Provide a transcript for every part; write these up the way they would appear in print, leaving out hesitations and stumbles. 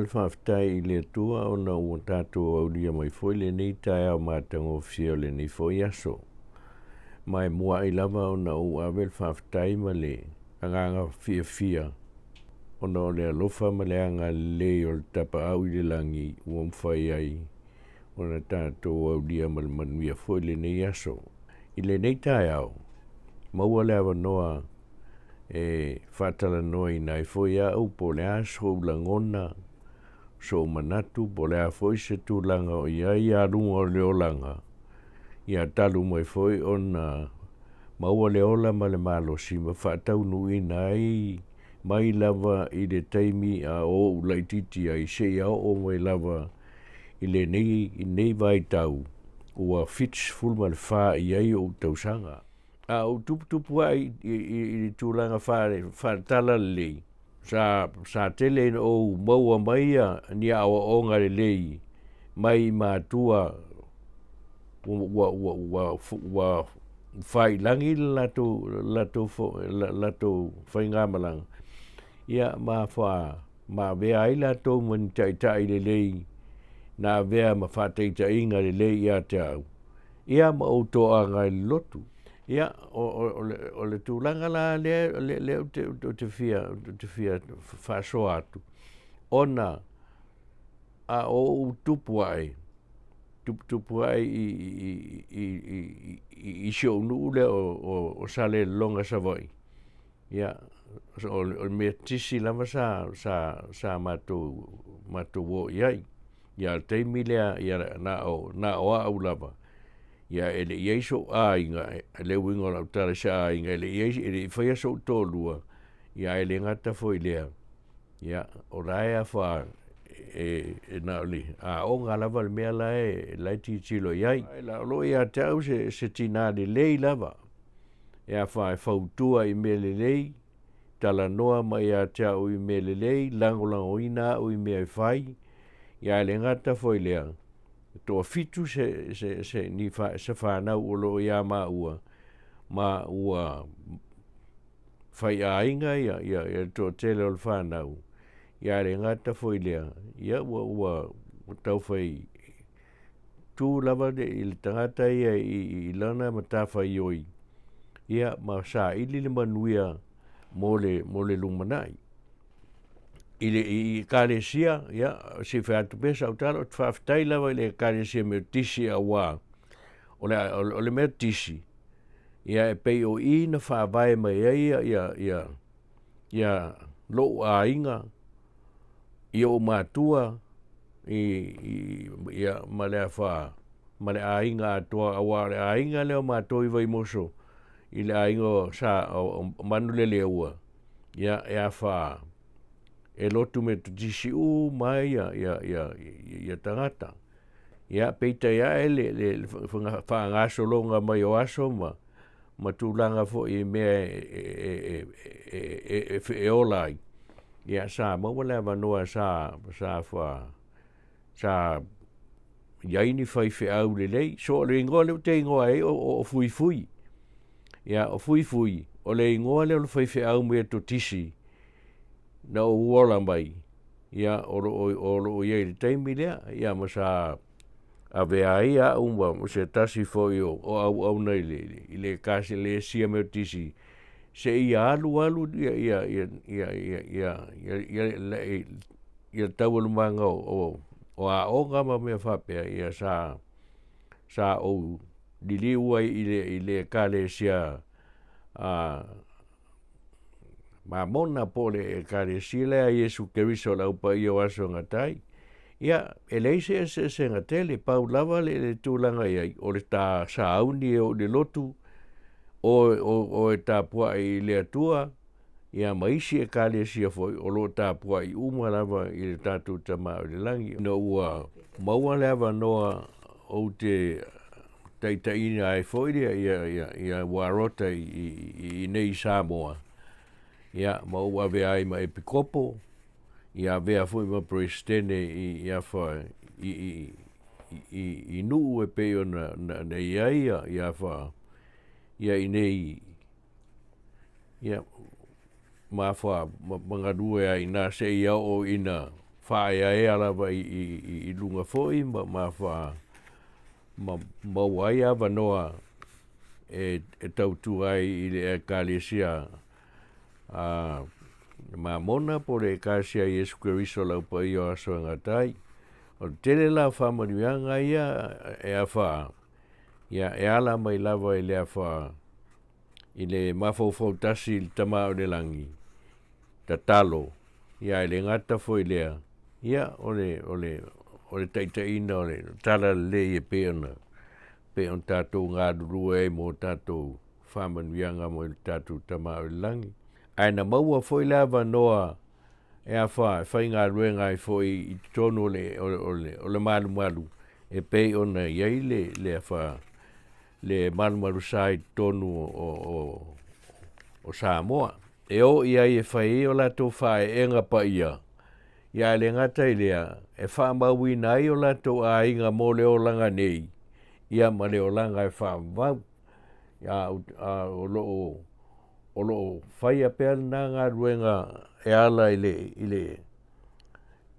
ma le faafetai i le Atua ona ua tatou aulia mai foi lenei taeao matagofie o lenei foi aso. Ma e muai lava ona ou ave le faafetai ma le agaga fiafia ona o le alofa ma le agalelei o le Tapaau i le lagi ua mafai ai ona tatou aulia ma le manuia foi lenei aso. I lenei taeao, maua le avanoa e faatalanoaina ai foi a'u po o le a so'u lagona, so'u manatu, po o le a foi se tulaga o i ai aluga o le olaga, ia talu mai foi ona maua le ola ma le malosi ma faataunuuina ai mai lava i le taimi a o ou laitiiti ai seia oo mai lava i lenei vaitau ua 74 i ai o'u tausaga. A ou tuputupu a'i i le tulaga faale-talalelei, sa tele ina ou maua mai ni aoaoga lelei mai matua ua fa'ailagi le latou faigamalaga, ia ma ma avea ai latou ma ni ta'ita'i lelei na avea ma fa'ataita'iga lelei ia te a'u, ia ma ou to'aga i le lotu. Ia o le tulaga la lea ou te fia fa'asoa atu, ona a ou tupu a'e, tuputupu a'e i si o'u nu'u lea o Salelologa, Savaii. Ia o le Metotisi lava sa matou o i ai. Ia a o le taimi lea, ia na o a'u lava, ia e le i i ai so'u aiga. Le uiga o lau tala i se aiga, e le i faia so'u toalua, ia ae le gata foi i lea, ia o la e afa e na o le aoga lava le mea la e tilotilo i ai. O loo ia te au se tinā lelei lava e afa e fautua i mea lelei, talanoa mai ia te a'u i mea lelei, lagolagoina a'u i mea e fai. Ia ae le gata foi i lea, e toafitu se ni fa, se fanau o loo iā maua, ma ua faiaiga ia le toatele o le fanau. Ia ae le gata foi i lea, ia ua taufai tu lava i le tagata ia i lana matafaioi, ia ma saili le manuia mo le lumanai i ekalesia. Ia se i fai atu pea sau tala, ou te faafetai lava i le Ekalesia Metotisi, auā o le Metotisi ia e pei o i na faavae mai ai ia lo'u aiga i o'u matua ia ma le afa ma le aiga atoa, auā o le aiga lea o matou i Vaimoso i le aiga o sa o Manuleleua. Ia e afa e lotu Metotisi uma ai ia tagata. Ia peitai a'e le faagasologa mai o aso ma tulaga foi i mea e ola ai, ia sa maua le avanoa sa i ai ni faifeau lelei. So o le igoa lea ou te igoa ai o Fuifui. Ia o Fuifui o le igoa lea o le faifeau Metotisi na ou ola mai, ia o loo i ai i le taimi lea. Ia ma sa avea ai a'u ma se tasi foi o auauna i le Ekalesia Metotisi seia alualu ia taualumaga o aoga ma mea faapea. Ia sa ou liliu ai i le Ekalesia a Mamona po o le Ekalesia lea a Iesu Keriso o le Au Paia o Aso e Gata ai. Ia e leai se eseesega tele, pau lava le tulaga i ai o le ta sauni e oo i le lotu o e tapua'i i le Atua. Ia ma isi ekalesia foi o loo tapua'i uma lava i le tatou Tamā oi le Lagi ina ua maua le avanoa ou te taitaiina ai foi ia Uarota i nei Samoa. Ia ma ou avea ai ma epikopo, ia avea foi ma Peresetene i afa i Nuu e pei ona na i ai ia afa ia i nei ia ma afa ma galue ai ina seia oo ina. faaeaea lava i luga foi ma ma ma maua ai avanoa e tautua ai i le Ekalesia a Mamona po o le Ekalesia a Iesu Keriso o le Au Paia o Aso e Gata ai. O le tele la o faamanuiaga ia e afa ia e ala mai lava i le afa i le mafaufau tasi i le Tama o le lagi, tatalo, ia ae le gata foi i lea, ia o le taitaiina o le Talalelei e pei ona tatou galulue ai mo tatou faamanuiaga mai le tatou Tama o i le lagi. Ae na maua foi le avanoa e afa e faigaluega ai foi i totonu o le malumalu e pei ona i ai le afa le malumalusa i totonu o Samoa. E o i ai e fai ai o latou faaeeega paia, ae le gata i lea, e faamauina ai o latou aiga mo le olaga nei, ia ma le olaga e faavavau. A o lo o faia pea lena galuega e ala i le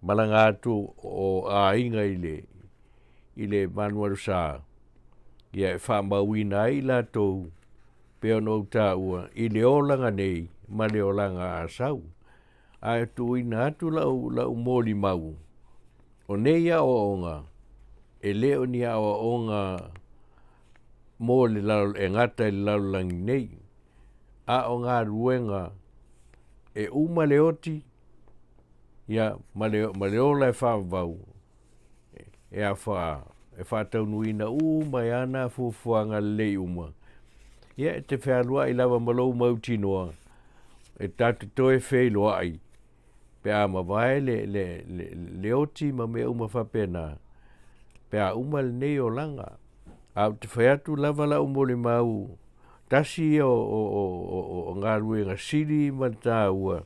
malaga atu o aiga i le malumalusa, e faamauina ai latou e pei ona ou taua i le olaga nei ma le olaga a sau. Ae tuuina atu lau molimau, o nei aoaoga, e le o ni aoaoga e gata i le lalolagi nei, a o galuega e uma le oti ma le ola e faavavau, e afa e faataunuuina uma ai lava na fuafuaga lelei uma. Ia e te fealuai lava ma lou mautinoa e ta te toe feiloai pe a mavae le oti ma mea uma faapena pe a uma lenei olaga. Ae ou te fai atu lava lau molimau, tasi ia o galuega sili ma le taua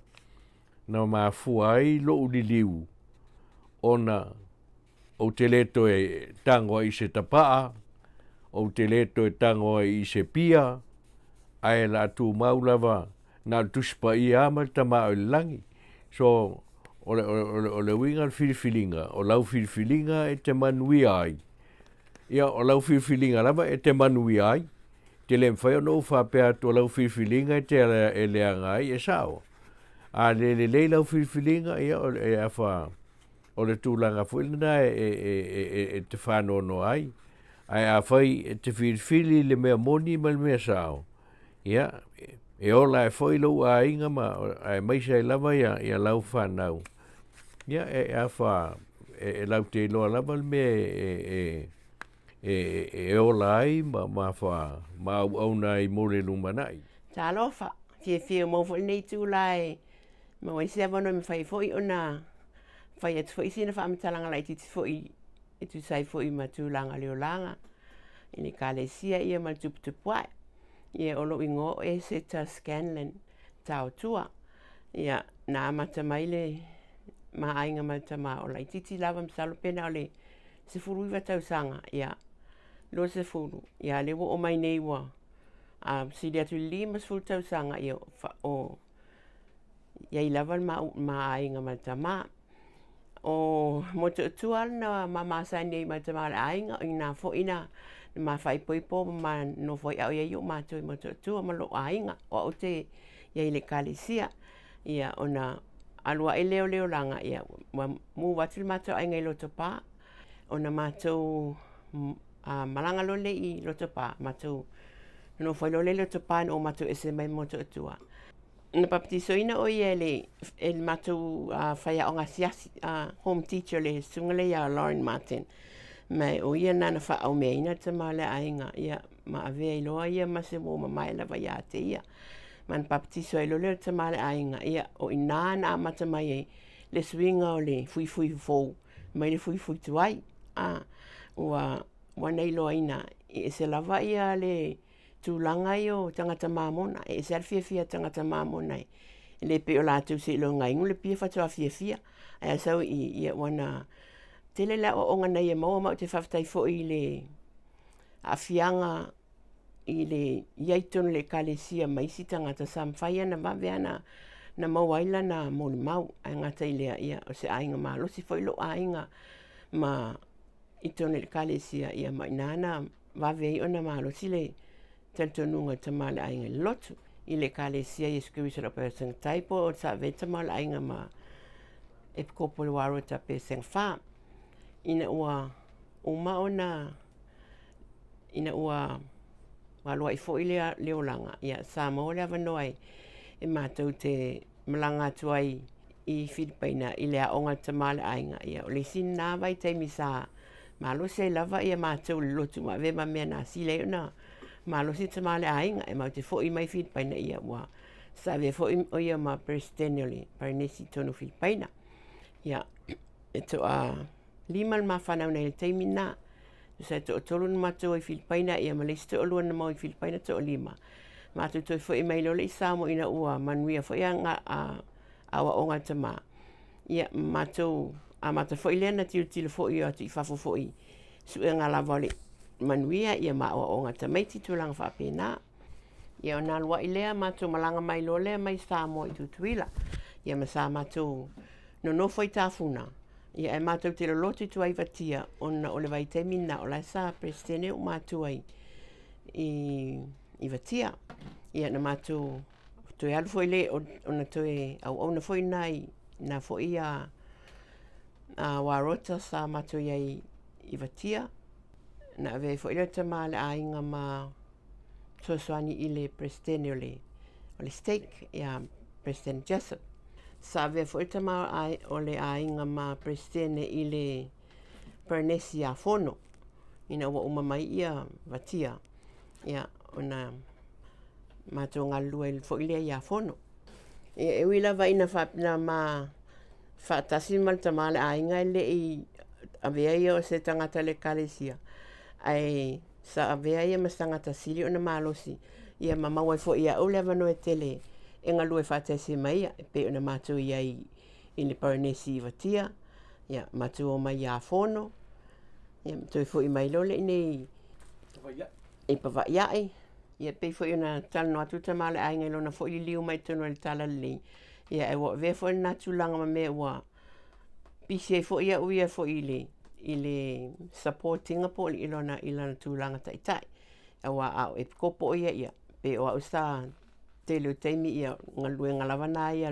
na mafua ai lou liliu ona ou te le toe tago ai i se tapaa, ou te le toe tago ai i se pia, ae o le a tumau lava na o le Tusi Paia lava ma le Tama oi le Lagi. So, o le uiga o le filifiliga, o lau filifiliga e te manuia ai, ia o lau filifiliga lava e te manuia ai. E te le mafai ona ou faapea atu o lau filifiliga e leaga ai, e sao. A le lelei lau filifiliga, ia e afa o le tulaga foi lena e te faanoanoa ai. Ae afai e te filifili le mea moni ma le mea sao, ia e ola ai foi lou aiga aemaise ai lava lau fanau, ia e afa e latou te iloa lava le mea e ola ai ma auauna ai mo le lumanai. Talofa, fiafia ua maua foi lenei itula e maua ai se avanoa e mafai ai foi ona fai atu foi sina faamatalaga laitiiti foi e tusa ai foi ma tulaga o le olaga i le Ekalesia ia ma le tuputupuae. Ia, o lou igoa o Eseta Scanlan Taotua. Ia, na amata mai le ma aiga ma le tama o laitiiti lava, masalo pe na o le 19 tausaga, ia, 20, ia, lea ua oo mai nei ua sili atu i le 50 tausaga, ia, o i ai lava le ma aiga ma le tama. O Motootua na ma masani ai ma le tama o le aiga, o ina foi na ma faaipoipo ma ma nofo ai a o i ai o matou i Motootua ma lou aiga, o au te i ai i le Ekalesia. Ia, ona alu ae lea o le olaga, ia, ua move atu le matou aiga i Lotopa. Ona matou malaga loa lea i Lotopa, matou nonofo ai loa lea i Lotopa ina ua matou ese mai Motootua. Na baptisoina ʻo ia e le, e le matou faiaoga asiasi, home teacher le susuga lea iā Lauren Martin. Ma o ia lena na faaaumeaina le tama o le aiga, ia, ma avea ai loa ia ma se uo mamae lava ia te ia. Ma na baptiso ai loa lea o le tama o le aiga, ia, o i inā na amata mai ai le suiga o le fuifui fou mai le fuifui tuai. A, ua, ua na iloaina, e ese lava ia le tulaga ia o tagata mamona, e ese lava le fiafia o tagata mamona e le pei o latou seiloga e inu le pia faatoa fiafia. Ae a sau i i, ia ua na tele le aoaoga na ia maua ma ou te faafetai foi i le aafiaga i le i ai i totonu o le Ekalesia ma isi tagata sa mafai ona vave lava ona na maua ai lana molimau. Ae gata i lea, ia, o se aiga malosi foi lou aiga ma i totonu o le Ekalesia, ia ma i ina na vave ai ona malosi le talitonuga o le tama o le aiga i le lotu. I le Ekalesia Iesu Keriso o le Aupaeosaga Tai po o sa avea tama o le aiga ma Epikopo i le Warota pe Segafa. Ina ua uma ona ina ua aloai foi le, le olaga, ia, sa maua le avanoa e, e matou te malaga atu ai i Filipaina i le aoga a le tama o le aiga. Ia, o le isi lena vaitaimi sa malosi ai lava ia matou i le lotu ma avea ma mea na sili ai ona malosi le tama o le aiga. E matou te foi mai Filipaina, ia ua sa avea foi o ia ma Peresetene o le Parenesi i totonu o Filipaina. Ia, e toa 5 le ma fanau nei i le taimi lena. Tusa e toatolu na matou ai Filipaina, ia ma le isi toalua na maua i Filipaina, toalima. Matou toe foi mai loa lea i Samoa ina ua manuia foi a, a, aoaoga a tama. Ia, matou amata foi lea na tilotilo foi atu i fafo foi i suega lava o le manuia ia ma aoaoga a tamaiti, tulaga faapena. Ia ona alu ai lea, matou malaga mai loa lea mai Samoa i Tutuila. Ia ma sa matou nonofo i Tafuna, ia ae matou te loloto i tua i Vatia ona o le vaitaimi lena o la e sa Peresetene ou matua i, i, i Vatia. Ia na matou toe alu foi le ona toe auauna foi na i na foi a a Warota sa matou i ai i Vatia. Na avea ai foi le tama a le aiga ma fesoasoani i le Peresetene o le, o le stake, ia President Jessup. Sa avea foi le tama o le aiga ma Peresetene i le Parenesi ia Fono, ina ua uma mai ia Vatia, ia, ona matou galulue ai foi lea ia Fono. Ia, e ui lava ina faapena ma faatasi ma le tama o le aiga e le i avea ia o se tagata o le Ekalesia, ae sa avea ia ma se tagata sili ona malosi, ia ma maua ai foi iaʻu le avanoa e tele e galue faatasi ai ma ia, e pei ona matou i ai i le Parenesi i Vatia, ia, matou omai ia Fono, ia ma toe foi mai loa lea i inei i Pavaʻi aʻe. Ia pei foi ona talanoa atu le tama o le aiga i lona foi liliu mai i totonu o le Talalelei, ia ae ua avea foi lena tulaga ma mea ua pisi ai foi au ia foi i le i le support ina po o i lona i lona tulaga taitai. Aua a o epikopo o ia ia, pei o au sa tele o taimi ia galuega lava na ia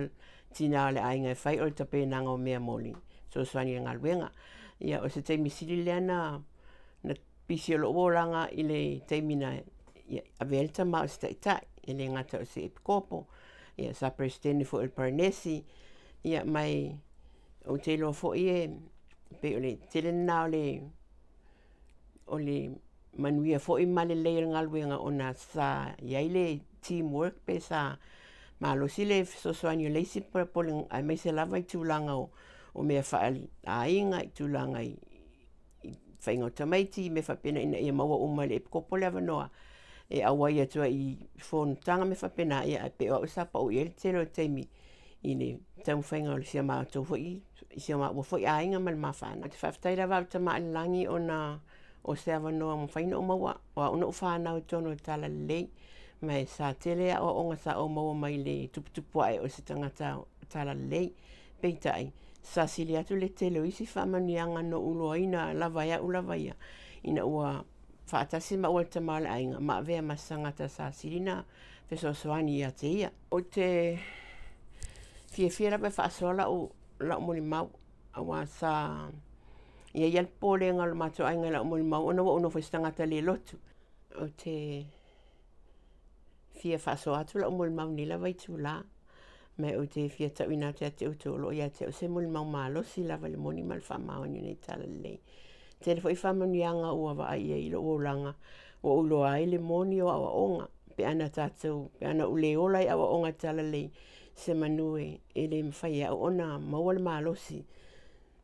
tina o le aiga e fai o le tapenaga o mea mo le fesoasoani i le galuega. Ia o se taimi sili lea na na pisi o lou olaga i le taimi na ia, avea ai le tama o se taitai, e le gata o se epikopo, ia sa Peresetene foi o le Parenesi, ia ma e ou te iloa foi e pei o le tele lena o le o le manuia foi ma lelei o le galuega ona sa i ai le team work pe sa malosi le fesoasoani o le isi po le aemaise lava i tulaga o, o mea faaleaiga, i tulaga i i faiga o tamaiti, mea faapena ina ia maua uma e le epikopo le avanoa e auai atu ai i fonotaga mea faapena, ia ae pei o au sa pau i ai le tele o taimi i le taumafaiga o si a matou foi, si o maua foi aiga ma le ma fanau. Ou te faafetai lava au Tama i le Lagi ona o se avanoa ua mafai ona ou maua, o au na ou fanau i totonu o le Talalelei, ma e sa tele aoaoga sa ou maua mai le tuputupu ae o se tagata Talalelei. Peitai, sa sili atu le tele o isi faamanuiaga na ou iloaina lava e au lava ia, ina ua faatasi maua i le tama o le aiga ma avea ma se tagata sa sili na fesoasoani ia te ia. Ou te fiafia lava e faasoa lau, lau molimau, aua sa i ai lava le popolega o le matou aiga i lau molimau ona ua ou nofo i se tagata le lotu. Ou te fia faasoa atu lau molimau i lenei lava itula, ma ou te fia tauina atu ia te outou o lo o ia te au se molimau malosi lava i le moni ma le faamaoni o lenei talalelei. Tele foi faamanuiaga ua vaai i ai i lou olaga, ua ou iloa ai le moni o aoaoga, pe ana tatou, pe ana ou le ola i aoaoga talalelei, se manu e, e le mafai e au ona maua le malosi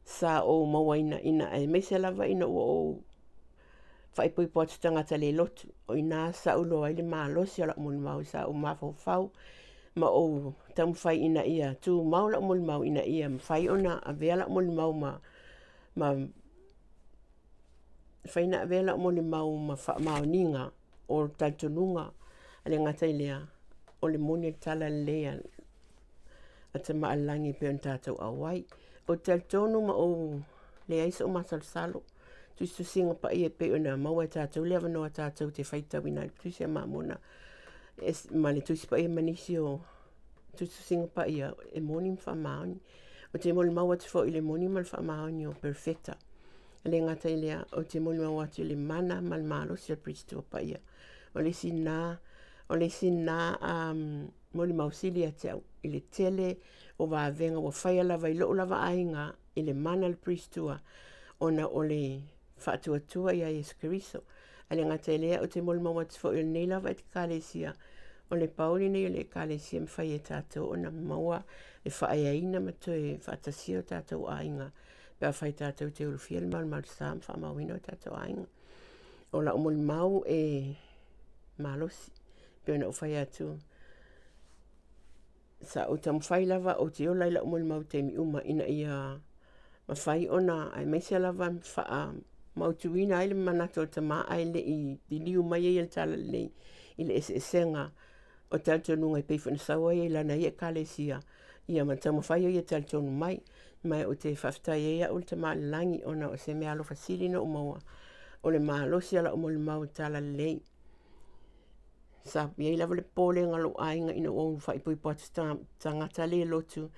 sa ou mauaina ina aemaise lava ina ua ou faaipoipo atu tagata le lotu. O i ina sa ou iloa ai le malosi o lau molimau, sa ou mafaufau ma ou taumafai ina ia tumau lau molimau ina ia mafai ona avea lau molimau ma ma mafai ona avea lau molimau ma faamaoniga o le talitonuga. E le gata i lea, o le moni o le talalelei a. a Tama a le Lagi e pei ona tatou auai. Ou te talitonu ma ou leai so'u masalosalo, tusitusiga paia e pei ona maua e tatou le avanoa tatou te faitauina ai le Tusi a Mamona ma le Tusi Paia ma nisi o tusitusiga paia e moni ma faamaoni. Ou te molimau atu foi i le moni ma le faamaoni o Perofeta. E le gata i lea, ou te molimau atu i le mana ma le malosi o le Peresitua Paia. O le isi lena, o le isi lena um, molimau sili ia te au i le tele o vavega ua faia lava i lou lava aiga i le mana o le Peresitua ona o le faatuatua iā Iesu Keriso. Ae le gata i lea, ou te molimau atu foi o lenei lava Ekalesia, o le pau lenei o le Ekalesia e mafai e tatou ona maua le faaeaina ma toe faatasia o tatou aiga pe afai tatou te ulufia le malumalusa ma faamauina o tatou aiga. O lau molimau e malosi, pei ona ou fai atu, sa ou taumafai lava ou te ola i lau molimau i taimi uma ina ia mafai ona, aemaise lava faamautuina ai le manatu o le tama ae le i liliu mai ia i le talalelei i le eseesega o talitonuga e pei foi ona sau ai i lana ia ekalesia ia ma taumafai ai e talitonu mai. Ma ou te faafetai ai au i le Tama i le Lagi ona o se mea alofa sili na ou maua o le malosi o lau molimau i le talalelei. Sa i ai lava le popolega o lou aiga ina ua ou faaipoipo atu i tagata le lotu,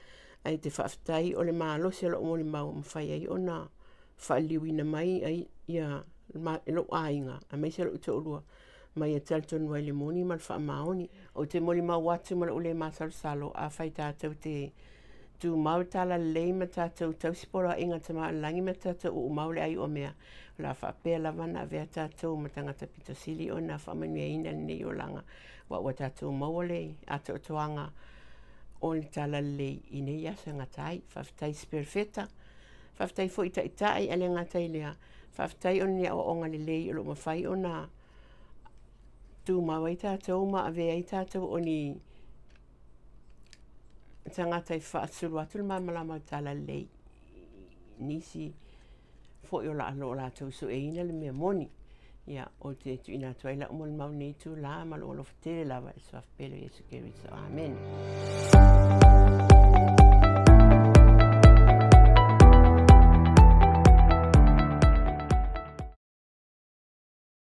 ae ou te faafetai o le malosi o lau molimau e mafai ai ona faaliliuina mai ai ia lou aiga aemaise lou toalua ma ia talitonu ai i le moni ma le faamaoni. Ou te molimau atu ma lou le masalosalo, afai tatou te tumau i le talalelei ma tatou tausi poloaiga Tama o le Lagi ma tatou uumau le ai o mea, o le a faapea lava ona avea tatou ma tagata pito sili ona faamanuiaina i lenei olaga, aua ua tatou maua le atoatoaga o le talalelei i nei aso e gata ai. Faafetai i Perofeta, faafetai foi i Taitai, ae le gata i lea, faafetai ona ni aoaoga lelei o lo o mafai ona tumau ai tatou ma avea ai tatou o ni tagata e faasulu atu le malamalama o le talalelei i nisi foi o lo o latou sueina le mea moni. Ia, ou te tuuina atu ai lau molimau i lenei itula ma lou alofa tele lava i le Suafa Pele o Iesu Keriso. Amene.